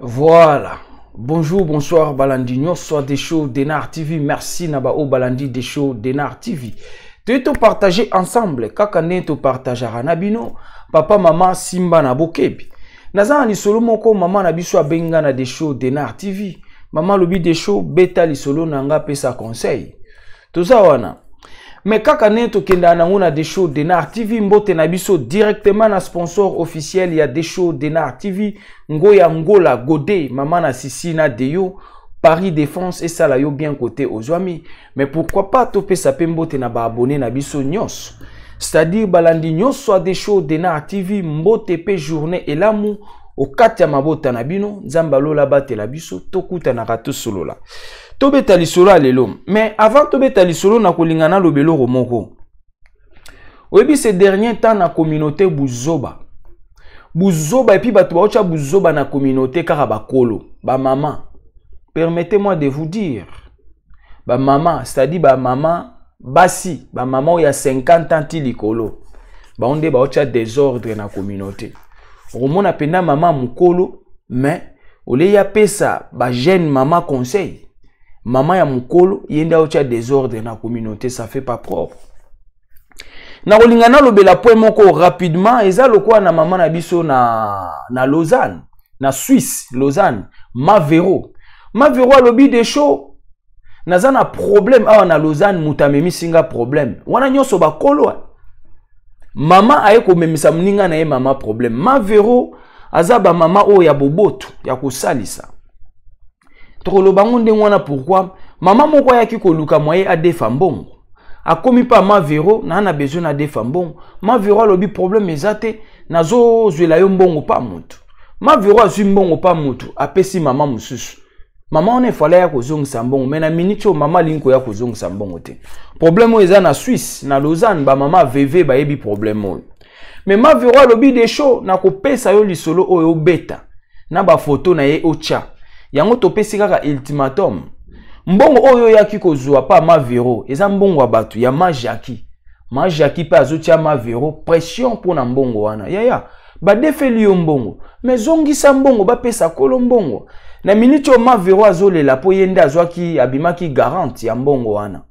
Voilà. Bonjour, bonsoir, Balandi nyonso des shows Denar TV. Merci na ba o Balandi des shows Denar TV. Toye to partager ensemble kaka ndenge to partageaka na bino papa mama simba na bokebi. Naza na lisolo moko mama na biso abengi nga na des shows Denar TV. Mama alobi des shows beta lisolo na nga pesa conseil. Toza wana. Mais kaka ndenge tokendaka nango na The Show Denar TV, mbote na biso directement na sponsor officiel ya The Show Denar TV, Ngoya Ngola Gode, mama na Sisi na Deyo, Paris Défense esala yo bien côté ozwami. Mais pourquoi pas topesa pe mbote na ba abonné na biso nyonso. C'est-à-dire balandi nyonso ya The Show Denar TV, mbote pe journée elamu okati ya mabota na bino, Nzambe alola batela biso, tokutanaka tosolola. Tobeta lisolo ya lelo. Mais avant tobeta lisolo na kolinga naloba eloko moko. Oyebi ces derniers temps na communauté buzoba. Buzoba et puis bato baotya buzoba na communauté kaka bakolo, ba mama. Permettez-moi de vous dire, ba mama, c'est-à-dire ba mama basi, ba mama oyo ya 50 ans ti likolo, bango nde baotya désordre na communauté. Okomona mpenza mama mokolo, mais ole ya pesa ba jeune mama conseil, mama ya mokolo ye nde aotya désordre na communauté, ça fait pas propre. Nakolinga nalobela point moko rapidement, eza lokola na mama na biso na Lausanne, na Suisse, Lausanne, Mavero. Mavero alobi des choses, naza na problème awa na Lausanne, moto amemisi nga problème wana nyonso bakolo. Mama aye komemisa moninga na ye mama problème. Mavero aza ba mama oyo ya boboto ya kosalisa. Tokoloba ngo ndenge wana pourquoi mama moko ayaki koluka moye adefa mbongo. Akomi pa Mavero, na besoin na defa mbongo. Mavero alobi problème eza te, nazozwela yo mbongo pa motu. Mavero azwi mbongo pa motu, apesi mama mosusu. Mama wana efale ya kozongisa mbongo, mais na minute oyo mama alingi koya kozongisa mbongo te. Problème oyo eza na Suisse, na Lausanne, ba mama VV bayebi problème oyo. Mais Mavero alobi des choses, na kopesa yo lisolo oyo obeta na ba photo na ye otya. Yango topesi kaka ultimatum. Mbongo oyo oyaki kozwa pa Mavero eza mbongo ya bato ya ma Jackie. Ma Jackie pe azotia Mavero pression mpona mbongo wana. Yaya, badefeli yo mbongo, mais zongisa mbongo, bapesa kolo mbongo. Na minute oyo Mavero azolela po ye nde azwaki, abimaki garante ya mbongo wana.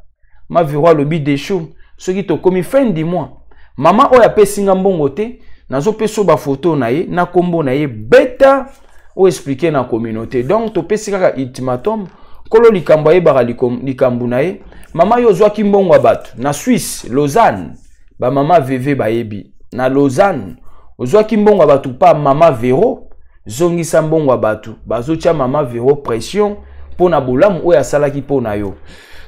Mavero alobi desho, soki tokomi fin du mois, mama oyo apesi nga mbongo te, nazopesa ba photo na ye na kombo na ye, beta oyo expliquer na communauté. Donc topesi kaka ultimatum, kolo likambo ayebaka likambo na ye. Mama yo ozwaki mbongo ya bato na Suisse, Lausanne, ba mama VV bayebi. Na Lausanne ozwaki mbongo ya bato pa mama Vero, zongisa mbongo ya bato, bazotia mama Vero pression mpona bolamu oyo asalaki mpona yo.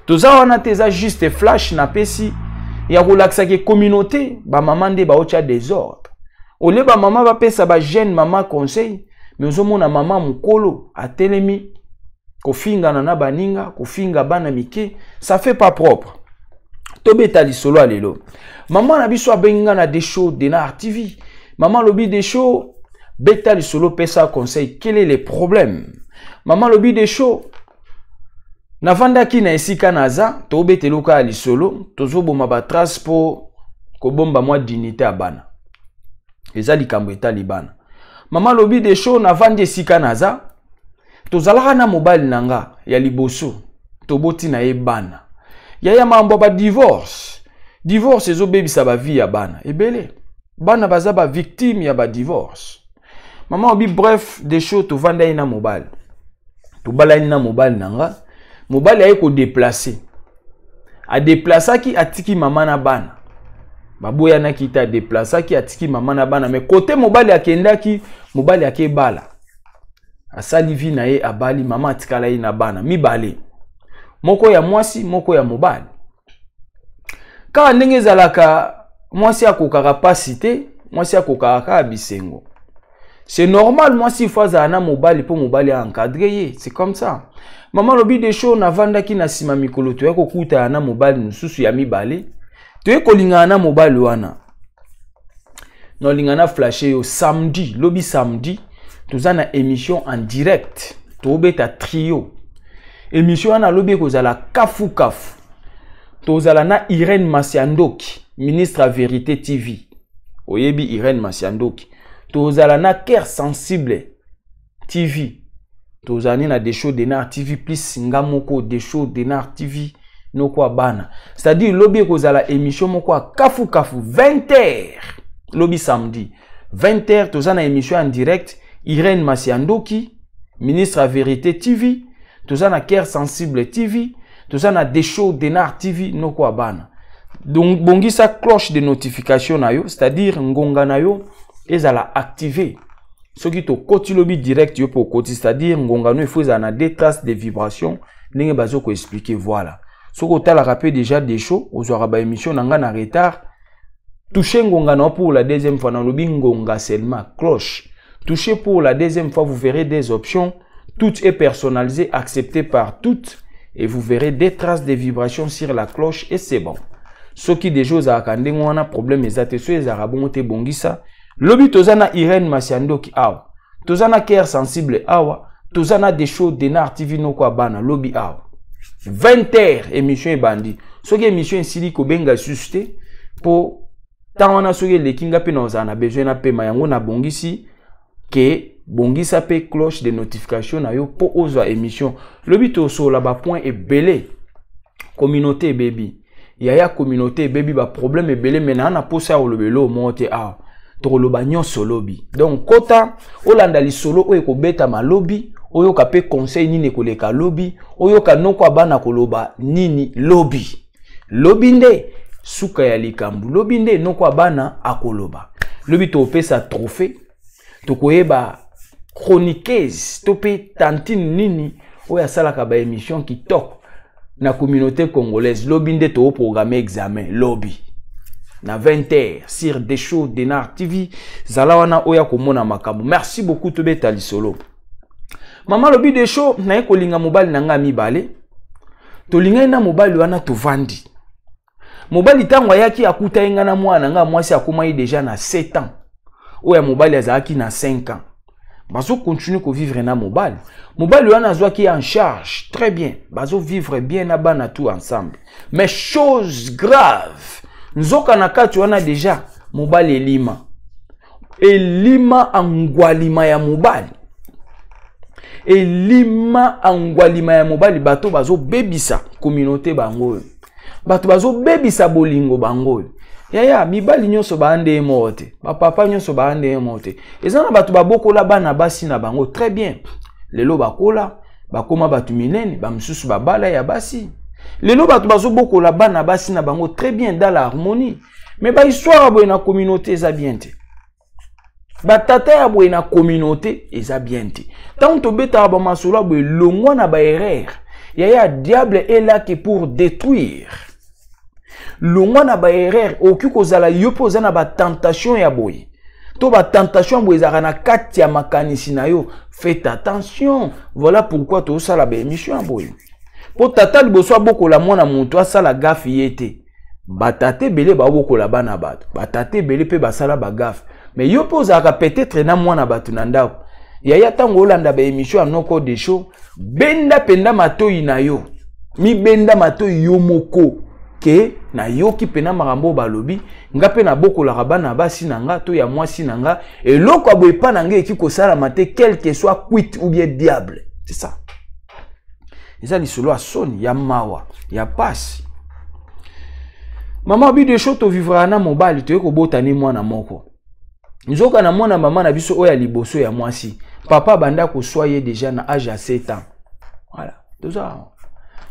Toza wana te, eza juste flash napesi ya kolakisa ke communauté ba mama nde baotya désordre. Ole ba mama bapesa ba jeune mama conseil, mais ozomona mama mokolo atelemi kofingana na baninga, kofinga bana mike, ça fait pas propre. Tobeta lisolo ya lelo. Mama na biso abengi nga na Desho Denar TV. Mama alobi Desho, beta lisolo, pesa conseil, quel est le problème? Mama alobi Desho, navandaki na esika naza, tobetela oka ya lisolo, tozoboma ba trace po kobomba mwa dignité ya bana. Eza likambo etali bana. Mama alobi Desho, navandi esika naza, tozalaka na mobali na nga ya liboso, toboti na ye bana. Yaya mambo ba divorce. Divorce ezobebisa ba vie ya bana ebele. Bana baza ba victime ya ba divorce. Mama obi bref Desho, tovandai na mobali. Tobalani na mobali na nga. Mobali aye ko déplacer. A déplaçaki atiki mama na bana. Baboyanaki te, a déplaçaki atiki mama na bana, mais côté mobali akendaki, mobali akebala. Asali vie na ye, abali, mama atikala ye na bana mibale. Moko ya mwasi, moko ya mobali. Kaka ndenge ezalaka, mwasi akokaka pasi te, mwasi akokaka kaka bisengo. C'est normal, mwasi faut azala na mobali mpo mobali aencadre ye, c'est comme ça. Mama alobi: Desho, navandaki na nsima mikolo, toya kokutana na mobali mosusu ya mibale, toye kolingana na mobali wana. Naolinga na flashe yo samedi, lobi samedi toza na émission en direct, tobeta trio. Émission wana alobi ekozala kafu kafu. Tozala na Irène Masiandoki, ministre ya Vérité TV, oyebi Irène Masiandoki. Tozala na Cœur Sensible TV, tozali na Desho Denar TV, plus nga moko Desho Denar TV, noko ya bana. C'est-à-dire lobi ekozala émission moko ya kafu kafu, 20 heures, lobi samedi 20 heures, toza na émission en direct. Irène Masiandoki, ministre ya Vérité TV, toza na Cœur Sensible TV, toza na Desho Denar TV, noko ya bana. Donc bongisa cloche de notification na yo, c'est-à-dire ngonga na yo ezala activé. Soki tokoti lobi direct, yo mpe okoti, c'est-à-dire ngonga no ifo ezala na deux traces de vibration ndenge bazo koexpliquer. Voilà, soki otalaka mpe déjà Desho, ozwaka baémission na nga na retard, touche ngonga na pour la deuxième fois. Nalobi ngonga seulement, cloche. Touchez pour la deuxième fois, vous verrez des options. Tout est personnalisé, accepté par toutes, et vous verrez des traces de vibrations sur la cloche et c'est bon. Soki déjà ozalaka ndenge wana, problème eza te. So ezalaka bongo te, bongisa. Lobi toza na Irène Masiandoki awa, toza na Cœur Sensible awa, toza na Desho Denar TV, noko ya bana. Lobi awa 20 heures émission ebandi. Soki émission esili, kobenga lisusu te, mpo ntango wana soki eleki, nga mpe na ozala na besoin napema. Yango nabongisi ke bongisa mpe cloche de notification na yo mpo ozwa émission. Lobi tosolola bapoint ebele. Communauté ebebi, yaya, communauté ebebi, baproblème ebele, me naa na posa ya koloba eloko moko te awa. Tokoloba nyonso lobi. Donc kota olanda lisolo oyo ekobetama lobi, oyoka mpe conseil nini ekoleka lobi, oyoka noko ya bana koloba nini lobi. Lobi nde suka ya likambo, lobi nde noko ya bana akoloba. Lobi tokopesa trophée, tokoyeba chroniqueuse to mpe tantine nini oyo asalaka baémission kitoko na communauté congolaise. Lobi nde tokoprogramme examen, lobi na 20h sur Desho Denar TV. Zala wana oyo akomona makambo. Merci beaucoup. Tobeta lisolo. Mama alobi: Desho, naye kolinga mobali na ngai mibale, tolingai na mobali wana, tovandi. Mobali ntango ayaki, akuta ye ngai na mwana na ngai mwasi akomaki déjà na 7 ans, oyo ya mobali azalaki na 5 ans. Bazocontinue kovivre na mobali. Mobali wana azwaki en charge très bien, bazovivre bien na bana tout ensemble. Mais chose grave, nzoka na kati wana déjà mobali elima elima angwalima ya mobali, elima angwalima ya mobali. Bato bazobebisa communauté bango oyo, bato bazobebisa bolingo bango oyo. Yaya, mibali nyonso baa nde moko te, bapapa nyonso baa nde moko te. Eza na bato babokola bana basi na bango très bien, lelo bakola, bakóma bato minene, bamosusu babala ya basi. Lelo bato bazobokola bana basi na bango très bien, dans la harmonie. Mais bahistoire ya boye na communauté eza bien te. Batata ya boye na communauté eza bien te. Ntango tobetaka bamasolo ya boye, longwa na baerreur, yaya. Diable est là que pour détruire. Longwa na baerreur. Okoki kozala yo mpe oza na batentation ya boye to batentation ya boye ezalaka na kati ya makanisi na yo. Faites attention. Voilà pourquoi tozosala baémission ya boye, mpo tata liboso abokola mwana moto asala gaffe ye te. Batata ebele babokola bana bato, batata ebele mpe basala bagaffe. Mais yo mpe ozalaka peut-être na mwana bato na ndako, yaya. Ntango olanda baémission ya noko Desho, benda mpenza matoi na yo, mibenda matoi yo moko ke nayoki mpena makambo oyo balobi. Nga mpe nabokolaka bana basi na nga to ya mwasi na nga, eloko ya boye epa na nga eki kosalama te, quel que soit cuite ou bien diable. C'est ça. Eza lisolo ya soni, ya mawa, ya pasi. Mama abi: Desho, tovivraka na mobali, toye kobota ni mwana moko. Nzoka na mwana mama na biso oyo ya liboso ya mwasi, papa abanda koswa ye déjà na age ya 7 ans. Voilà, toza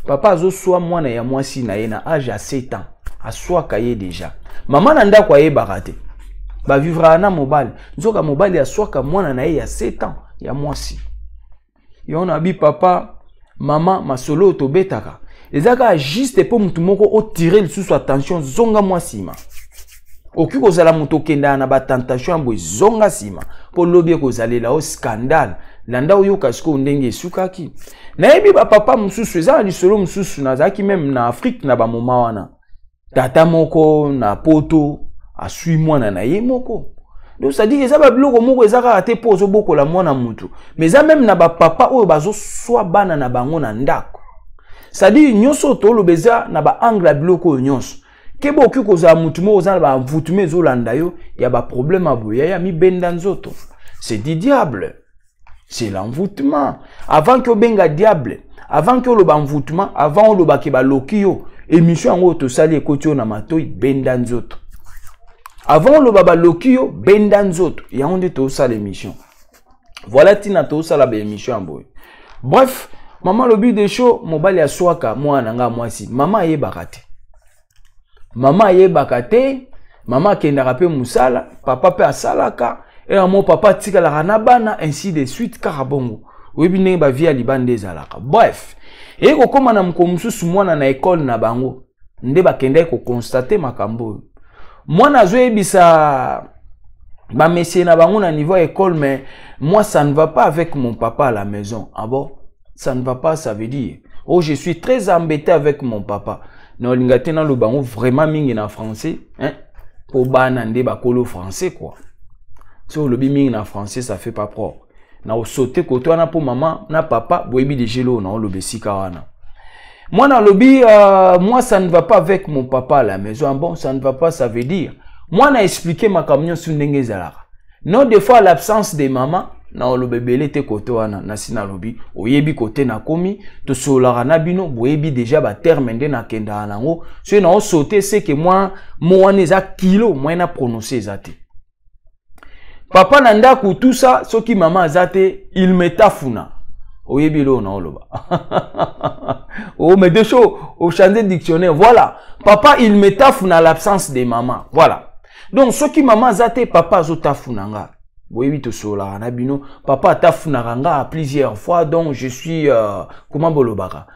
papa azoswa mwana ya mwasi na ye na age ya 7 ans, aswaka ye déjà. Mama na ndako ayebaka te, bavivraka na mobali. Nzoka mobali aswaka mwana na ye ya 7 ans ya mwasi. Yango na bi papa, mama, masolo oyo tobetaka eza kaka juste mpo motu moko otire lisusu attention. Zonga mwa nsima. Okoki kozala moto okendaka na batentation ya boye, zonga nsima mpo lobi ekozalela o scandale. Landa oyoka sikoyo ndenge esukaki. Nayebi bapapa mosusu, eza na lisolo mosusu, nazalaki meme na Afrique na bamoma wana, tata moko na poto aswi mwana na ye moko. Donc c'est-à-dire eza babiloko moko eza kaka te mpo ozobokola mwana motu, mais eza meme na bapapa oyo bazoswa bana na bango na ndako. C'est-à-dire nyonso oyo toloba eza na baangle ya biloko oyo nyonso. Keba, okoki kozala motu moko oza na baenvoûtement ezolanda yo ya baproblème ya boye. Yaya, mibenda nzoto, c'est du diable, c'est l'envoûtement. Avant ke obenga diable, avant ke oloba envoûtement, avant olobake baloki yo, émission yango oyo tosali ekoti yo na matoi, benda nzoto. Avant oloba baloki yo, benda nzoto. Yango nde tosala émission. Voilà ntina tosala baémission ya boye. Bref, mama alobi Desho, mobali aswaka mwana na nga mwasi. Mama ayebaka te, mama ayebaka te. Mama akendaka mpe mosala, papa mpe asalaka eyamo, papa atikalaka na bana, ainsi de suite, kaka bongo. Oyebi ndenge bavie ya libanda ezalaka. Bref, eye kokóma na mokolo mosusu, mwana na ekole na bango nde bakendaki koconstater makambo oyo. Mwana azoyebisa bamesie na bango na niveau ya école: "Mais moi, ça ne va pas avec mon papa à la maison." "Ah bon, ça ne va pas, ça veut dire?" "Oh, je suis très embêté avec mon papa." Na olinga te naloba yango vraiment mingi na français, hein? Mpo bana nde bakolo français quoi. So olobi mingi na français, ça fait pas propre. Na osote kote wana mpo mama na papa boyebi deja eloko na oloba esika wana. Mwana alobi: "Moi, ça ne va pas avec mon papa à la maison." "Ah bon, ça ne va pas, ça veut dire?" Mwana expliquer makambo nyonso ndenge ezalaka. Non, des fois, l'absence de mama, na oloba ebele te kote wana. Nasi nalobi, oyebi kote nakomi, tosololaka na bino, boyebi deja baterme nde nakendaka nango. Soki naosaute seke mwa mo wana eza kilo moyen na prononce eza te. Papa na ndako, tout ça, soki mama aza te, il metafuna. Oyebi eloko na oloba. Oh, mais Desho ochange dictionnaire. Voilà, papa, il metafuna l'absence de maman. Voilà, donc soki mama aza te, papa azotafuna nga. Boyebi tosololaka na bino, papa atafunaka nga plusieurs fois. Donc je suis comment bolobaka,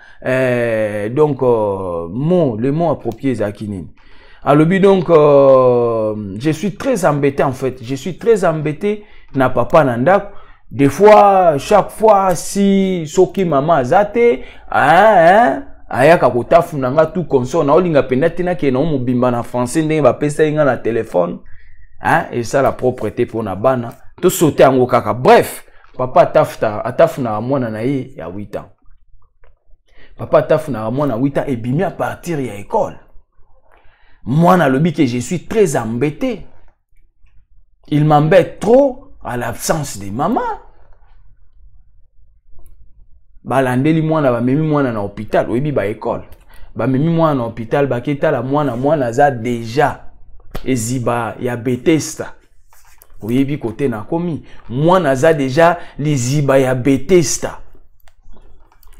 donc mot, le mot approprié ezalaki nini? Alobi donc je suis très embêté, en fait je suis très embêté na papa na ndako. Des fois, chaque fois, si soki mama aza te, hein, ayaka kotafuna nga, tout consort. Naolinga mpenza te nakende nango mobimba na français ndenge bapesa ye nga na telefone, hein, esala propre te mpona bana, tosote yango kaka. Bref, papa atafunaka mwana na ye ya 8 ans. Papa atafunaka mwana 8 ans, ebimi à partir ya école. Mwana alobi que je suis très embêté, il m'embête trop à l'absence de maman. Balandeli mwana, bamemi mwana na hôpital. Oyebi baekole, bamemi mwana na hôpital, baketala mwana. Mwana aza deja eziba ya Betesta. Oyebi kote nakomi, mwana aza deja liziba ya Betesta,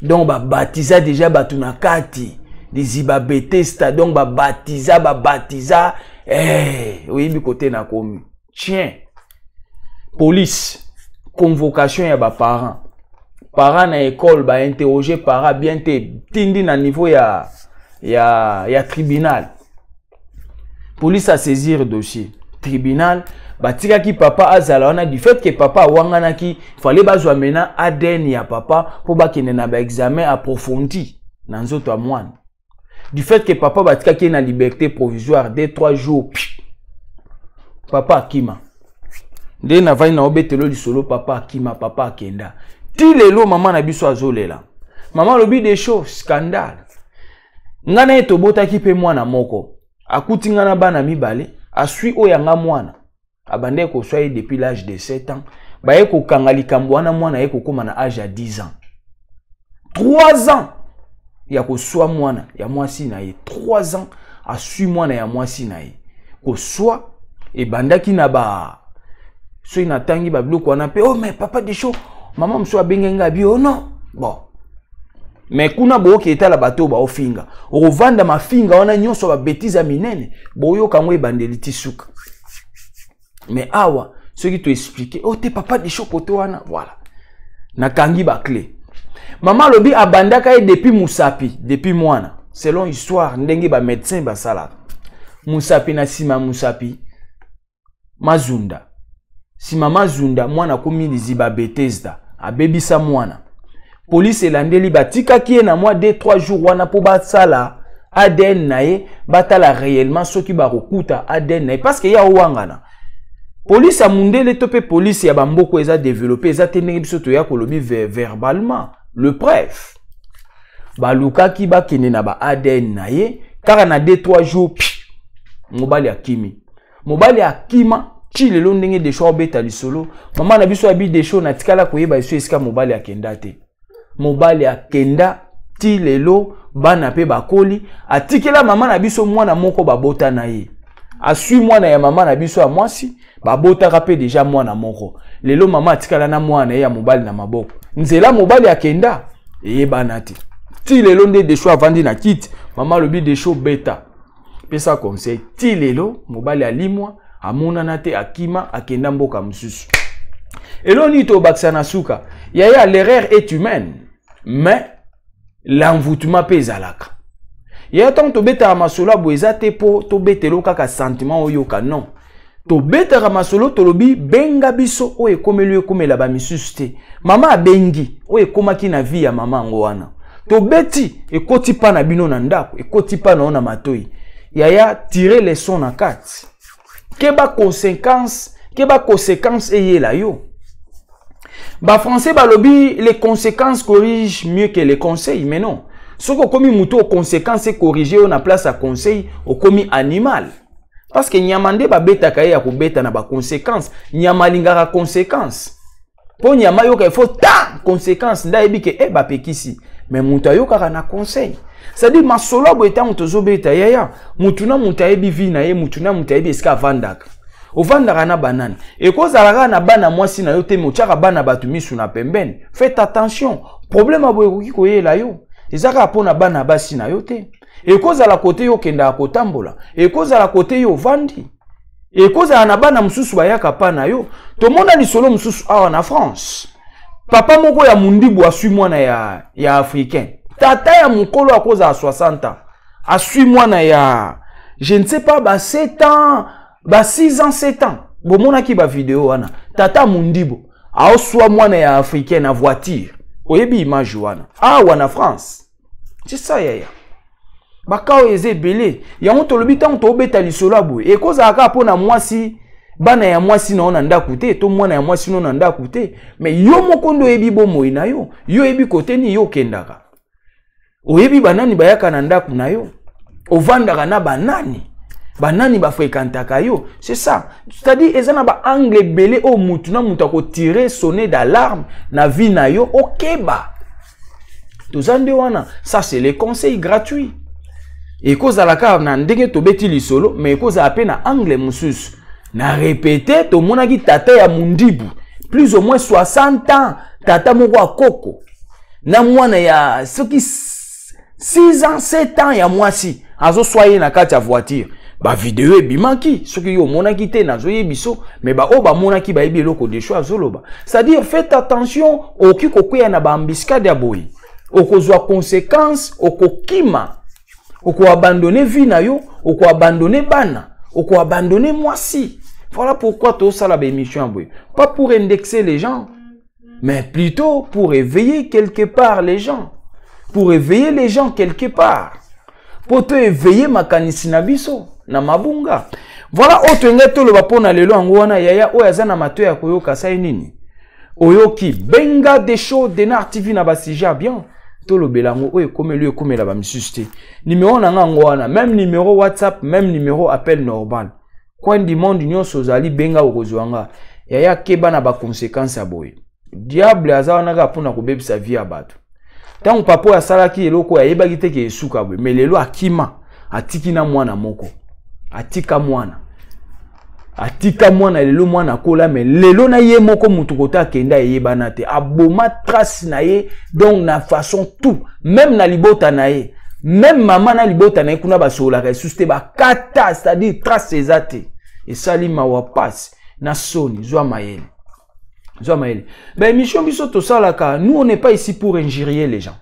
donc babatiza deja bato na kati liziba Betesta. Donc babatiza, babatiza, oyebi kote nakomi. Tien, police, convocation ya baparent, parent na école, bainterroge parent bien te, tindi na niveau ya tribunal. Police asaisir dossier, tribunal batikaki papa azala wana. Du fait que papa awanganaki, fallait bazwa mena ADN ya papa mpo bakende na baexamen approfondi na nzoto ya mwana. Du fait que papa batikaki ye na liberté provisoire, 2, 3 jours, pip, papa akima. Nde navandi na obetelo lisolo, papa akima, papa akenda. Ti lelo mama na biso azolela. Mama alobi: "Desho, scandale. Ngai na ye tobotaki mpe mwana moko, akuti ngai na bana mibale, aswi oyo yanga mwana." Abandaki koswa ye depuis l'âge de 7 ans. Baye kokanga likambo wana, mwana aye kokóma na âge ya 10 ans. 3 ans ya koswa mwana ya mwasi na ye, 3 ans aswi mwana ya mwasi na ye. Koswa ebandaki na ba, soki natangi babiloko wana mpe, oh mais papa Desho, mama mosusu abengai ngai abi: "Oh non." Bon, mais kuna boyoki etala bato oyo baofinga, okovanda mafinga wana nyonso, babêtises ya minene, boyoka yango ebandeli ti suka. Mais awa soki toexpliquer o te, papa Desho kote wana, voilà, nakangi baclé. Mama alobi abandaka ye depuis mosapi, depuis mwana, selon histoire ndenge bamédecin basalaka, mosapi na nsima mosapi. Mazunda. Nsima Mazunda, mwana akomi liziba Bethesda, abebisa mwana. Polisi elandeli, batikaki ye na mwa 2 3 jours wana mpo basala ADN na ye, batala réellement soki bakokuta ADN na ye, parce que ye aowangana. Polisi ya mundele to mpe polisi ya bamboko eza développé, eza te ndenge biso toya kolobi verbalement. Le preuve, balukaki bakende na ba ADN na ye kaka na 2 3 jours, psh, mobali akimi. Mobali akima ti lelo. Ndenge Desho abeta lisolo, mama na biso abi Desho natikala koyeba eso esika mobali akenda te. Mobali akenda ti lelo, bana mpe bakoli. Atikela mama na biso mwana moko babota na ye, aswi mwana ya mama na biso ya mwasi, babotaka mpe deja mwana moko. Lelo mama atikala na mwana ye ya mobali na maboko. Nzela mobali akenda eyebana te ti lelo. Nde Desho avandi na kiti, mama alobi: "Desho, beta, pesa conseil." Ti lelo mobali alimwa, amonana te, akima, akenda mboka mosusu. Eloko nini tobakisa na suka, yaya? L'erreur est humaine, mais l'envoûtement mpe ezalaka. Yaya, ntango tobetaka masolo ya boye, eza te mpo tobetelo kaka sentiment oyoka, non. Tobetaka masolo, tolobi benga biso oyo ekomeli oyo ekomela bamisusu te. Mama abengi oyo ekomaki na vie ya mama yango wana, tobeti, ekoti mpa na bino na ndako, ekoti mpa na yo na matoi. Yaya, tire leçon na kati, keba conséquence, keba conséquence eyela yo. Bafrançais balobi: "Les conséquences corrigent mieux que les conseils." Mais non, soki okomi motu o conséquence ecorrige yo na place ya conseil, okomi animal, parce que nyama nde babetaka ye ya kobeta na baconséquence. Nyama alingaka conséquence, mpo nyama ayoka ifo ta conséquence nde ayebi ke e bapekisi. Mais moto ayokaka na conseil. C'est-à-dire, masolo boye, ntango tozobeta, yaya, mutu na moto ayebi vie na ye, mutu na moto ayebi esika avandaka. Ovandaka na banani? Ekozala kaka na bana mwasi na yo te, me otiaka bana bato misu na pembeni. Faites attention, problème ya boye ekoki koyela yo. Eza kaka mpo na bana basi na yo te. Ekozala kote yo okendaka kotambola, ekozala kote yo ovandi, ekozala na bana mosusu bayaka pa na yo. Tomona lisolo mosusu awa na France, papa moko ya mundibu aswi mwana ya africain, tata ya mokolo akozala 60 ans, aswi mwana ya, je ne sais pas, ba 7 ans, ba 6 ans, 7 ans. Bomonaki bavideo wana, tata mundibu aoswa mwana ya africain na voiture. Oyebi image wana awa na France? C'est ça, yaya, baka oyo eza ebele. Yango tolobi, ntango tobeta lisolo ya boye, ekozala kaka mpo na mwasi, bana ya mwasi na yo na ndako te, to mwana ya mwasi no na ndako te. Mais yo moko nde oyebi bomoi na yo. Yo oyebi kote nini yo okendaka, oyebi banani bayaka na ndako na yo, ovandaka na banani, banani bafréquentaka yo. C'est ça, c'est-à-dire eza na baangle ebele oyo mutu na mutu akotire sonner d'alarme na vie na yo. Okeba, toza nde wana. Ça, c'est les conseils gratuits. Ekozala kaka na ndenge tobeti lisolo, mais ekozala mpe na angle mosusu. Na répété, tomonaki tata ya mundibu, plus ou moins 60 ans, tata moko akoko na mwana ya soki 6 ans, 7 ans ya mwasi, azoswa ye na kati ya voiture. Bavideo ebimaki. Soki yo omonaki te, nazoyebi so, mais baoyo bamonaki bayebi eloko Desho azoloba. C'est-à-dire, faites attention, okoki kokweya na baembuscade ya boye, okozwa conséquence, okokima, okoabandonner vie na yo, okoabandonner bana, okoabandonner mwasi. Voilà pourquoi tosala baémission ya boye, pas pour indexer les gens, mais plutôt pour éveiller quelque part les gens, pour éveiller les gens quelque part, po to éveiller makanisi na biso na mabunga. Voilà oyo toyengai toloba mpo na lelo, yango wana. Yaya, oyo aza na matoi ya koyoka, asali nini? Oyoki, benga Desho Denar TV na basujet ya bien, tolobela yango. Oyo ekomeli oyo ekomela bamisusu te. Numéro na nga yango wana, même numéro WhatsApp, même numéro appel normal. Coin du monde nyonso ozali, benga, okozwa nga. Yaya, keba na baconséquence ya boye. Diable aza wana kaka mpona kobebisa vie ya bato. Ntango papa oyo asalaki eloko oyo, ayebaki te ke esuka boye. Mais lelo akima, atiki na mwana moko, atika mwana, atika mwana. Lelo mwana akola, mais lelo na ye moko motu kota akenda eyebana te. Aboma trace na ye, donc na façon tout, même na libota na ye, même mama na libota na ye kuna basololaka lisusu te, bakata. C'est-à-dire, trace eza te. Esali mawa, pasi na soni. Zwa mayele, zwa mayele. Baémission biso tosalaka, nous, on n'est pas ici pour injurier les gens.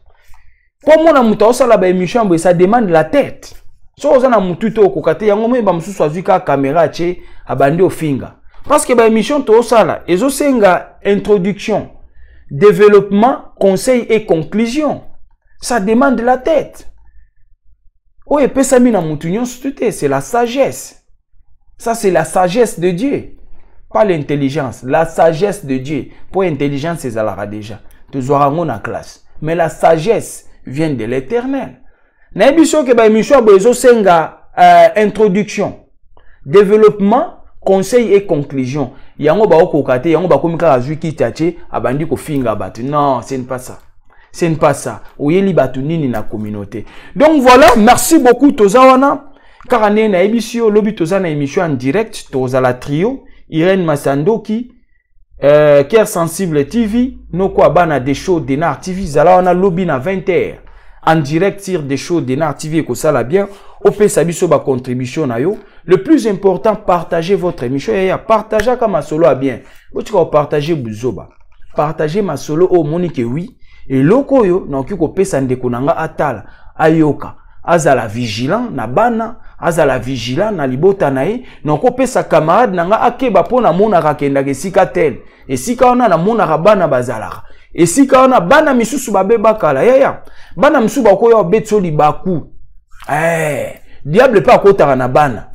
Mpo mona moto aosala baémission boye, ça demande la tête. Soki oza na motu te, okoka te. Yango moyeba mosusu azwi kaka caméra, atie, abandi ofinga. Parce que ba émission tosala ezosenga introduction, développement, conseil et conclusion. Ça demande la tête. Oyo epesami na mutu nyonso te, c'est la sagesse. Ça, c'est la sagesse de Dieu, pas l'intelligence, la sagesse de Dieu. Po intelligence ezalaka déjà, tozwaka yango na classe, mais la sagesse vient de l'Éternel. Nayebi soki ba émission ya boye ezosenga introduction, développement, conseil et conclusion. Yango baokoka te, yango bakomi kaka azwi kiti, atie, abandi kofinga bato. Non, ce n'est pas ça, ce n'est pas ça. Oyeli bato nini na communauté? Donc voilà, merci beaucoup. Toza wana kaka ndenge nayebisi yo, lobi toza na émission en direct, tozala trio Irène Masandoki, Cœur Sensible TV, noko abana des shows Denar TV. Zala wana lobi na 20h en direct sur des shows Denar TV. Ekosala bien opesa biso bacontribution na yo. Le plus important, partagez votre émission. Yaya, partageaka masolo ya bien, botika kopartage buzoba. Partage masolo oyo omoni ke oui, eloko oyo nakoki kopesa ndeko na nga atala, ayoka, azala vigilant na bana, azala vigilant na libota na ye. Nakopesa camarade na nga akeba mpo namonaka akendaka esika tel, esika wana namonaka bana bazalaka esika wana, bana misusu babebakala. Yaya, bana misusu bakoya obeti so libaku. Diable mpe akotaka na bana.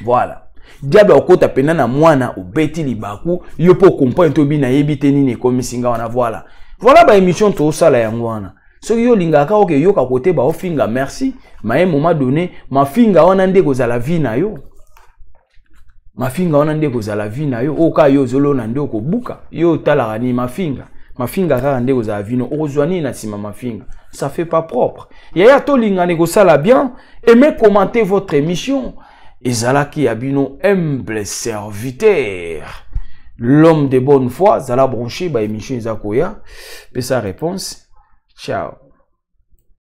Voilà, diable akota mpena na mwana, obeti libaku, yo mpo okomprendre te, obi nayebi te nini ekomisi nga wana. Voilà, voilà, baémission tozosala yango wana. Soki yo olingaka oke yoka kote baofinga, merci, mais un moment donné mafinga wana nde kozala vie na yo, mafinga wana nde kozala vie na yo. Oyo kaka yo ozolona nde okobuka. Yo otalaka nini? Mafinga, mafinga kaka nde kozala vie no. Okozwa nini na nsima mafinga? Ça fait pas propre, yaya. Tolingana, ekosala bien. Aimez, commentez votre émission. Ezalaki ya bino humble serviteur, l'homme de bonne foi. Zala branché, baémission eza koya. Pesa réponse. Ciao.